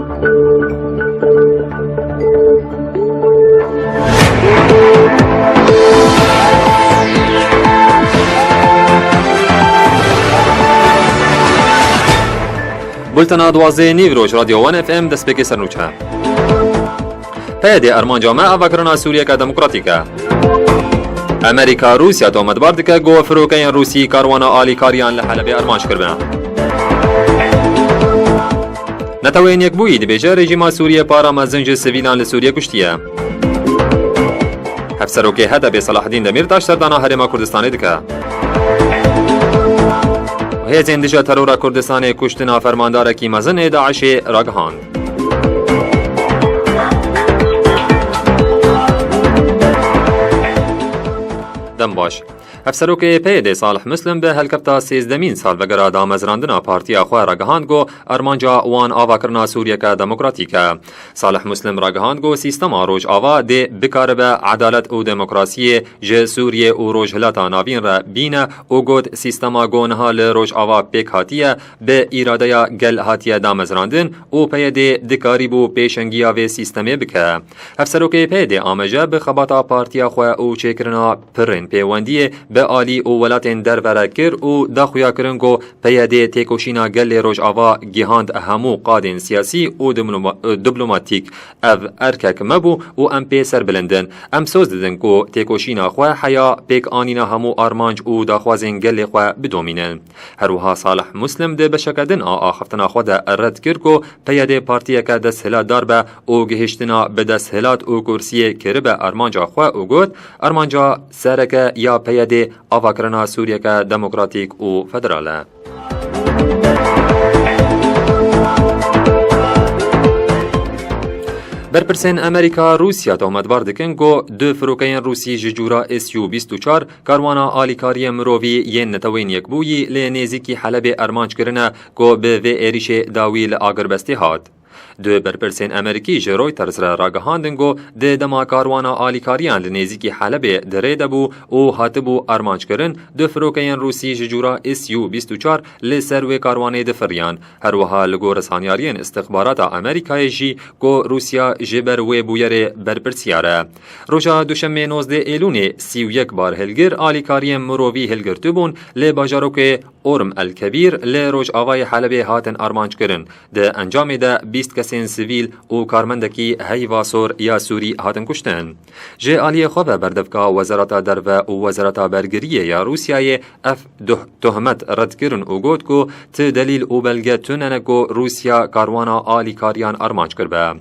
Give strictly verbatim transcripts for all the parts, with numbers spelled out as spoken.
Bultena duwazdeh Nîvroş, Radyo One F M, destpêkê sernûçe. P Y D armanca me avakirina Sûriyeke demokratîk e. Amerîka Rûsya tometbar dike ku firokeyên Rûsî karwana alîkariyan li Helebê armanc kiribin. Neteweyên Yekbûyî dibêje rejîma Sûriyê para mezin ji sivîlan li Sûriyê kuştiye. Hevserokê H D P Selaheddîn Demîrtaş serdana Herêma Kurdistanê dike. Hêzên dije terora Kurdistanê kuştina fermandarekî mezin ê DAIŞê ragihand. Dem baş. Hevserokê P Y D Salih Muslim bi helkefta sêzdemîn salvegera damezrandina partiya xwe ragihand ku armanca wan avakirina Sûriyeke demokratîk e. Salih Muslim ragihand ku sîstema Rojava dê bikaribe edalet û demokrasiyê ji Sûriyê û Rojhilata Navîn re bîne û got, sîstema ku niha li Rojava pêk hatiye, bi îradeya gel hatiye damezrandin û P Y D dikarîbû pêşengiya vê sîstemê bike. Hevserokê P Y D amaje bi xebata partiya xwe û çêkirina pirên pêwendiyê bi alî û welatên derve re kir û da xuyakirin ku P Y D têkoşîna gelê Rojava gihand hemû qadên siyasî û diploma-, diplomatîk. Ev erkek me bû û em pê serbilind in. Em soz didin ku têkoşîna xwe heya pêkanîna hemû armanc û daxwazên gelê xwe bidomînin. Her wiha Salih Muslim di beşeke din a axiftina xwe de red kir ku P Y D partiyeke desthilatdar be û gihiştina bi desthilat û kursiyê kiribe armanca xwe û got, armanca sereke ya P Y D avakirina Sûriyeke demokratîk û federal e. Berpirsên Amerîka Rûsya tometbar dikin ku du firokeyên Rûsî ji cûra S U bîst û çar karwana alîkariyê mirovî yên Neteweyên Yekbûyî li nêzîkî Helebê armanc kirine ku bi vê êrîşê dawî li agirbestê hat. Du berpirsên Amerîkî ji Reuters re ragihandin ku di dema karwana alîkariyan li nêzîkî Helebê di rê de bû û hatibû armanc kirin, du firokeyên Rûsî ji cûra S U bîst û çar li ser wê karwanê difiriyan. Her wiha li gor zaniyariyên îstixbarata Amerîkayê jî ku Rûsya ji ber wê bûyerê berpirsiyar e. Roja Duşemê nozdeh Êlûnê sî û yek barhilgir alîkariyên mirovî hilgirtibûn li bajarokê Orm El Kebîr li rojavayê Helebê hatin armanc kirin. Di encamê de bîst kesên sivîl û karmendekî heyva sor ya Sûrî hatin kuştin. Ji aliyê xwe ve berdevka Wezareta Derve û Wezareta Bergiriyê ya Rûsyayê ev duh-, tohmet red kirin û got ku ti delîl û belge tune ne ku Rûsya karwana alîkariyan armanc kiribe.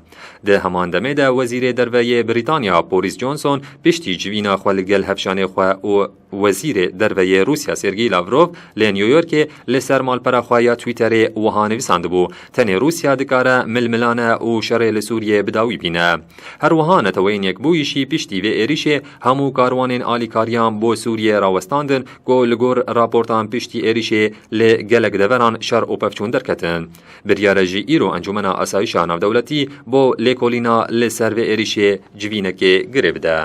Di heman demê de Wezîrê Derve yê Brîtanya Boris Johnson piştî civîna xwe li gel hevşanê xwe û Wezîrê Derve yê Rûsya Sergî Lavrov li New Yorkê li ser malpera xwe ya Twitterê wiha nivîsandibû, tenê Rûsya dikare milmilane û şerê li Sûriyê bi dawî bîne. Her wiha Neteweyên Yekbûyî jî piştî vê êrîşê hemû karwanên alîkariyan bo Sûriyê rawestandin ku li gor raportan piştî êrîşê li gelek deveran şer û pevçûn derketin. Biryar e jî îro Encûmena Asayişa Navdewletî bo lêkolîna li ser vê êrîşê civînekê girê bide.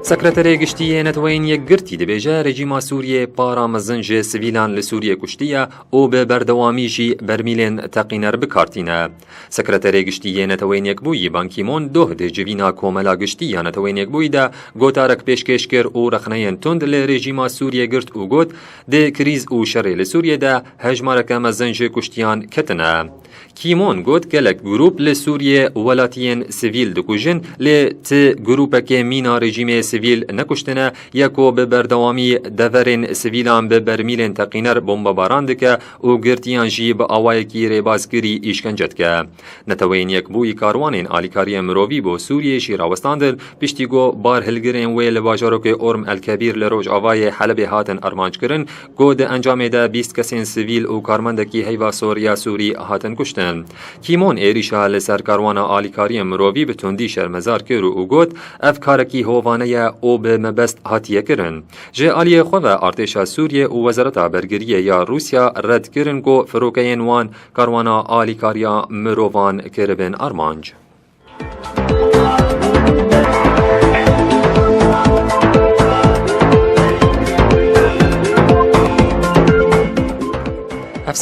Sekreterê Giştî yê Neteweyên Yekgirtî dibêje, rejîma Sûriyê para mezin ji sivîlan li Sûriyê kuştiye û bi berdewamî jî bermîlên teqîner bi kar tîne. Sekreterê Giştî yê Neteweyên Yekbûyî Ban Ki-moon doh di civîna Komela Giştî ya Neteweyên Yekbûyî de gotarek pêşkêş kir û rexneyên tund li rejîma Sûriyê girt û got, di krîz û şerê li Sûriyê de hejmareke mezin ji kuştiyan ketine. Ki-moon got, gelek grûp li Sûriyê welatiyên sivîl dikujin, lê ti grûpekê mîna rejîmê sivîl nekuştine, ye ku bi berdewamî deverên sivîlan bi bermîlên teqîner bombebaran dike û girtiyan jî bi awayekî rêbazkirî îşkence dike. Neteweyên Yekbûyî karwanên alîkariyên mirovî bo Sûriyê jî rawestandin, piştî ku barhilgirên wê li bajarokê Orm El Kebîr li rojavayê Helebê hatin armanc kirin, ku di encamê de bîst kesên sivîl û karmendekî heyva sor ya Sûrî hatin kuştin. Ki-moon êrîşa li ser karwana alîkariyên mirovî bi tundî şermezar kir û got, ev karekî hovane ye û bi mebest hatiye kirin. Ji aliyê xwe ve artêşa Sûriyê û Wezareta Bergiriyê ya Rûsya red kirin ku firokeyên wan karwana alîkariya mirovan kiribin armanc.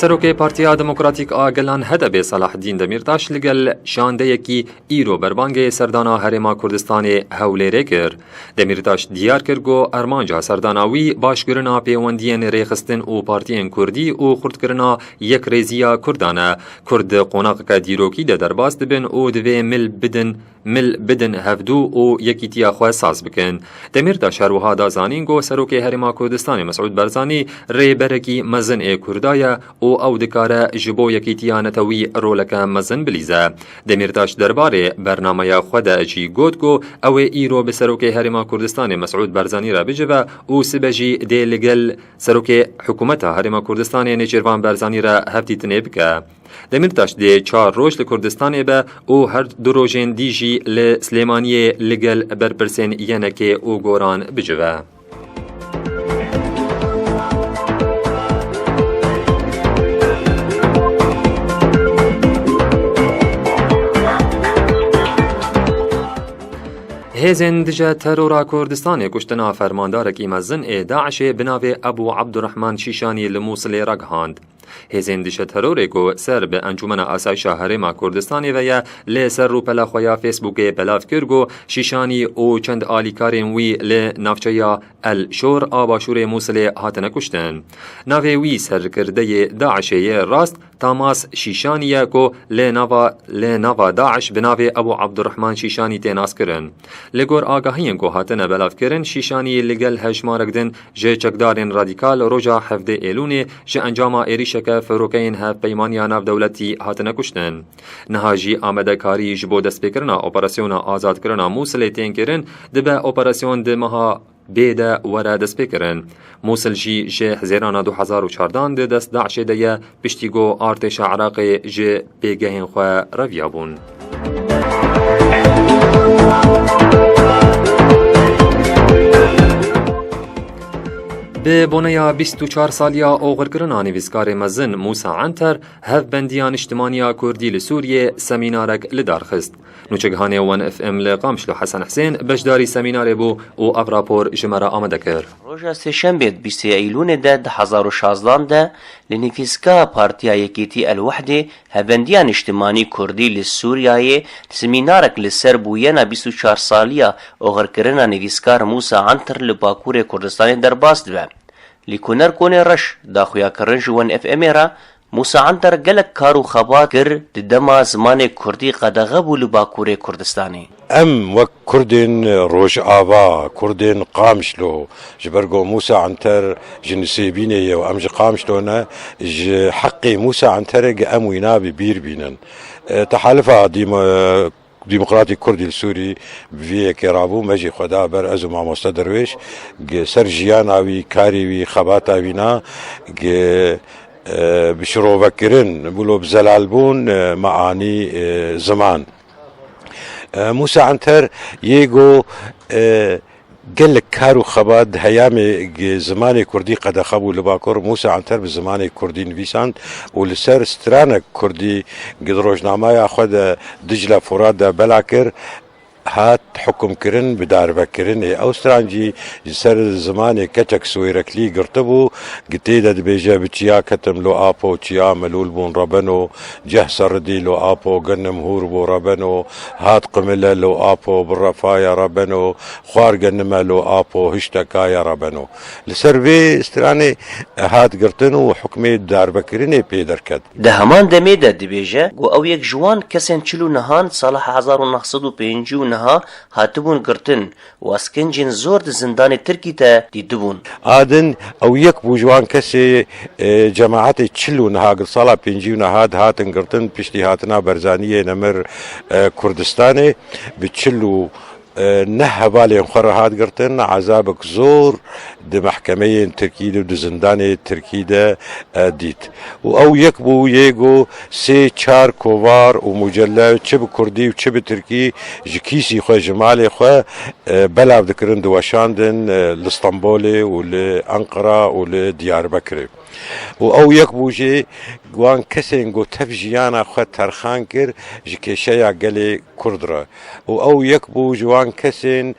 Serokê Partiya Demokratîk a Gelan H D P Selaheddîn Demîrtaş li gel şandeyekî îro berbangê serdana Herêma Kurdistanê Hewlêrê kir. Demîrtaş diyar kir ku armanca serdana wî başkirina pêwendiyên rêxistin û partiyên kurdî û xurtkirina yekrêziya Kurdan e. Kurd di qonaxeke dîrokî de derbas dibin û divê mil bidin mil bidin hevdû û yekîtiya xwe saz bikin. Demîrtaş her wiha da zanîn ku Serokê Herêma Kurdistanê Mesûd Barzanî rêberekî mezin ê Kurda ye û ew dikare ji bo yekîtiya netewî roleke mezin bilîze. Demîrtaş derbarê bernameya xwe de jî got ku ew ê îro bi Serokê Herêma Kurdistanê Mesûd Barzanî re bicive û sibe jî dê li gel Serokê Hikûmeta Herêma Kurdistanê Nêçîrvan Barzanî re hevdîtinê bike. Demîrtaş dê çar roj li Kurdistanê be û her du rojên dî jî li Silêmaniyê li gel berpirsên Y N K û Goran bicive. Hêzên dije terora Kurdistanê kuştina fermandarekî mezin ê DAIŞê bi navê Ebû Ebdurrehman Şîşanî li Mûsilê ragihand. Hêzên dişeterorê ku ser bi Encûmena Asayişa Herêma Kurdistanê ve ye, li ser rûpela xwe ya Facebookê belav kir ku Şîşanî û çend alîkarên wî li navçeya El Şor a başûrê Mûsilê hatine kuştin. Navê wî serkirdeyê DAIŞê yê rast Tamas Şîşanî ye ku lê nava, lê nava DAIŞ bi navê Ebû Ebdurrehman Şîşanî tê naskirin. Li gor agahiyên ku hatine belavkirin, Şîşanî li gel hejmarek din ji çekdarên radîkal roja hevdê Êlûnê ji encama êrîşeke firokeyên hevpeymaniya navdewletî hatine kuştin. Niha jî amadekarî ji bo destpêkirina operasyona azadkirina Mûsilê tên kirin, dibe operasyon di meha bê de were destpêkirin. Mûsil jî ji Hezêrana du hezar û çardan di dest DAIŞê de ye, piştî ku artêşa Iraqê ji pêgehên xwe reviyabûn. Bi boneya bîst û çar saliya oxirkirina nivîskarê mezin Mûsa Anter, hevbendiya niştimaniya Kurdî li Sûriyê semînarek li dar xist. Nûçeghanê One F M li Qamişlo Hesen Husên beşdarî semînarê bû û ev rapor ji me re amade kir. Roja Sêşembê di bîstê Eylûnê de du hezar û şazdan de li nivîska Partiya Yekîtî El Wehdê, Hevendiya Niştimanî Kurdî li Sûriyayê semînarek li ser bûyena bîst û çar saliya oxirkirina nivîskar Mûsa Antir li Bakurê Kurdistanê derbas dibe. Lîkoner Konê Reş da xuyakirin ji One F M'ê re, Mûsa Anter gelek kar û xebat kir, di dema zimanê kurdî qedexe bû li Bakurê Kurdistanê. Em wek kurdên Rojava, kurdên Qamişlo, ji ber ku Mûsa Anter ji Nisêbînê ye û em ji Qamişlo ne, ji heqê Mûsa Anterê gi em wîna bi bîr bînin. E, Tehalifa Dîm-, Demokratîk Kurdî li Sûrî bi vê yekê rabû, me jî xwe da ber, ez û mamoste Derwêş, gi ser jiyana wî, karê wî, xebata wî na, gi, e, bi şirovekirin, wilo bi zelalbûn, e, me anî, e, ziman. E, Mûsa Anter yê go, e, gelek kar û xebat di heyamê gi zimanê kurdî qedexe bû li Bakur. Mûsa Anter bi zimanê kurdî nivîsand û li ser stranek kurdî gi di rojnameya xwe de Dicle Furat de bela kir, hat hukmkirin bi darbekirinê. Ew stran jî ji ser zimanê keçek Swêreklî girtibû, gi tê de dibêje: Bi çiya ketim lo apo, çiya melûl bûn rebeno, ceh seridî lo apo, genim hûr bû rebeno, hat qimile lo apo, bi refaya rebeno, xwar genime lo apo, hiştekaye rebeno. Li ser vê stranê hat girtin û hukmê darbekirinê pê derket. Di heman demê de dibêje ku ew yek ji wan kesên çil û nehan sala hezar û neh sed û pêncî û neh hatibûn girtin û eskencên zor di zindanê Tirkî de dîtibûn. A din ew yek bû ji wan kesê, e, cemaetê çil û neh gi sala pêncî û neh dihatin girtin, piştî hatina Barzaniyê nemir, e, Kurdistanê bi çil û e, neh hevalên xwe re hat girtin, ezabek zor di mehkemeyên Tirkî de, di zindanê Tirkî de, e, dît. Û ew yek bû yê go sê çar kovar û mucelle, çi bi kurdî û çi bi tirkî, ji kîsî xwe, ji malê xwe, e, belav dikirin, diweşandin, e, li Stenbolê û li Enqera û li Diyarbekirê. Û ew yek bû jî wan kesên ku tev jiyana xwe terxan kir ji kêşeya gelê Kurd re. Û ew yek bû ji wan kesên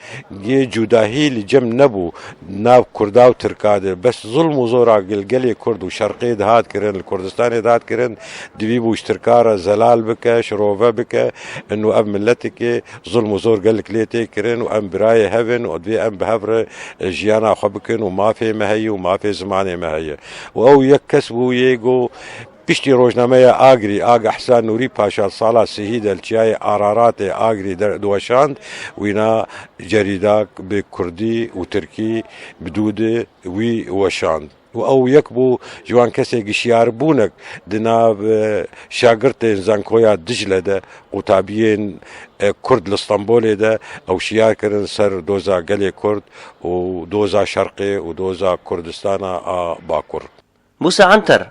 yê cudahî li cem nebû nav Kurda û Tirka de. Bes zulm û zora li gelê Kurd û Şerqê dihat kirin, li Kurdistanê dihat kirin, divî bû ji Tirka re zelal bike, şirove bike, ino ev miletikê zulm û zor gelek lê tê kirin û em birayê hev in û divê em bi hev re, e, jiyana xwe bikin û mafê me heye û mafê zimanê me heye. Û ew yek kes bû yê ku piştî rojnameya Agrî, Aga Hesen Nûrî Paşa sala sihî de li çiyayê Araratê Agrî der-, diweşand, wîna cerîdak bi kurdî û tirkî bi dû de wî weşand. Û ew yek bû ji wan kesê gişiyarbûnek di nav, e, şagirtên Zankoya Dicle de, qutabiyên, e, Kurd li Stenbolê de ew şiyar kirin ser doza gelê Kurd û doza Şerqê û doza Kurdistana a Bakur. Musa Anter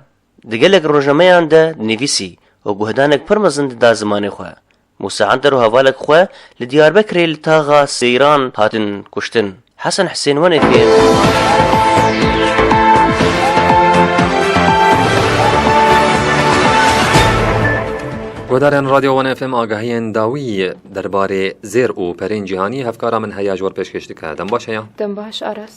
di gelek rojnameyan de dinivîsî û guhdanek pir mezin dida zimanê xwe. Musa Anter û hevalek xwe li Diyarbekirê li taxa Seyran hatin kuştin. Hesen Husên, One F M. Guhdarên Radyo One F M, agahiyên dawî derbarê zêr û perên cîhanî hevkara min Heya ji we re pêşkêş dike. Dem baş Heya. Dem baş Aras.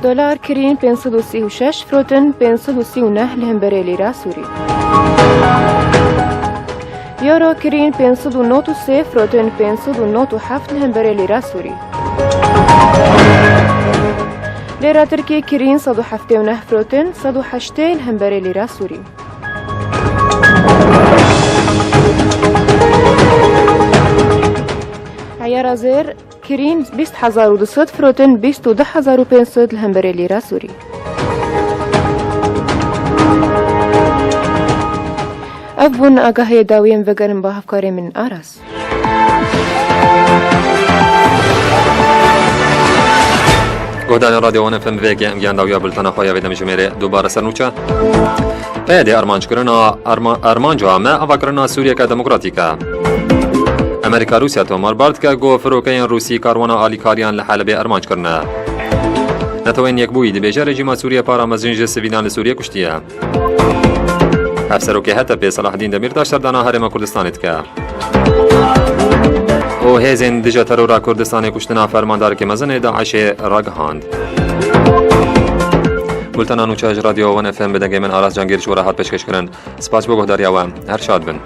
Dolar kirîn pênc sed û sî û şeş, firotin pênc sed û sî û neh li hemberê lîra Sûrî. Euro kirîn pênc sed û nod û sê, firotin pênc sed û nod û heft li hemberê lîra Sûrî. Lîra Tirkî kirîn sed û heftê û neh, firotin sed û heştê li hemberê lîra Sûrî. Eyara zêr, kirîn bîst hezar û du sed, firotin bîst û du hezar û pênc sed li hemberê lîra Sûrî. Ev bûn agahiyê dawiyên vegerin ba hevkarê min Aras. Guhdarên Radyo One F M, vê yekê em giyan dawiya bultena xwe ya vê demê jimêrê dubare ser nûçe. P Y D armanckirina arma-, armanca me avakirina Sûriyeke demokratîk e. Amerîka Rûsya tomar bar dike ku firokeyên Rûsî karwana alîkariyan li Helebê armanc kirine. Netewên Yekbûyî dibêje rejîma Sûriyê para mezin ji sivîlan li Sûriyê kuştiye. Hevserokê H D P Selahaddîn Demîrtaş serdana Herêma Kurdistanê dike. û hêzên dije terora Kurdistanê kuştina fermandarekî mezin ê DAIŞê ragihand. Bultena nûçe ji Radyo One F M bi dengê min Aras Cangîr ji we re hat pêşkêşkirin. Spas bo guhdariya we. Her şad bin.